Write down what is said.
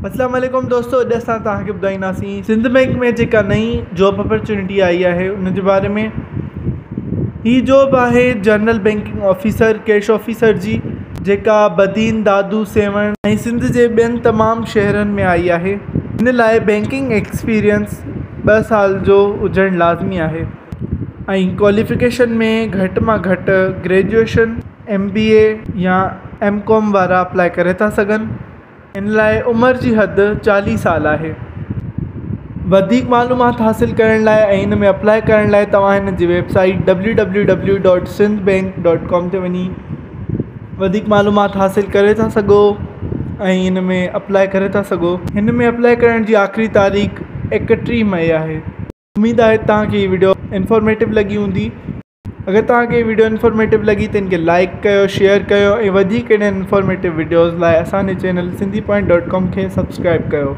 اسلام عليڪم دوستو، اڄ اسان توهان کي ٻڌائينداسين سنڌ بينڪ ۾ جيڪا نئين جاب اپرچونٽي آئي آهي ان جي باري ۾. هي جاب آهي general banking officer, cash officer جي، جيڪا بدين، دادو، سيوهڻ ۽ سنڌ جي ٻين تمام شهرن ۾ آئي آهي. هن لاء بينڪنگ ايڪسپيرينس 2 سال جو هجڻ لازمي آهي ۽ ڪواليفڪيشن ۾ گهٽ مان گهٽ گريجوئيشن، ايم بي اي يا ايم ڪام وارا اپلائي ڪري ٿا سگهن. ان لاءِ عمر جي حد 40 سال آهي. وڌيڪ معلومات حاصل ڪرڻ لاءِ ۽ هن ۾ اپلائي ڪرڻ لاءِ توهان هن جي web site W W W dot Sindh bank dot com تي وڃي وڌيڪ معلومات حاصل ڪري ٿا سگهو ۽ هن ۾ اپلائي ڪري ٿا سگهو. هن ۾ اپلائي ڪرڻ جي آخري تاريخ 31 مئي آهي. اميد آهي توهان کي هي وڊيو انفارميٽو لڳي هوندي. اگر توهان کي وڊيو انفارميٽو لڳي ته ان کي لائڪ ڪيو، شيئر ڪيو ۽ وڌيڪ انهن انفارميٽو وڊيوز لاءِ اسان جي channel Sindhi point dot com کي سبسڪرائب ڪيو.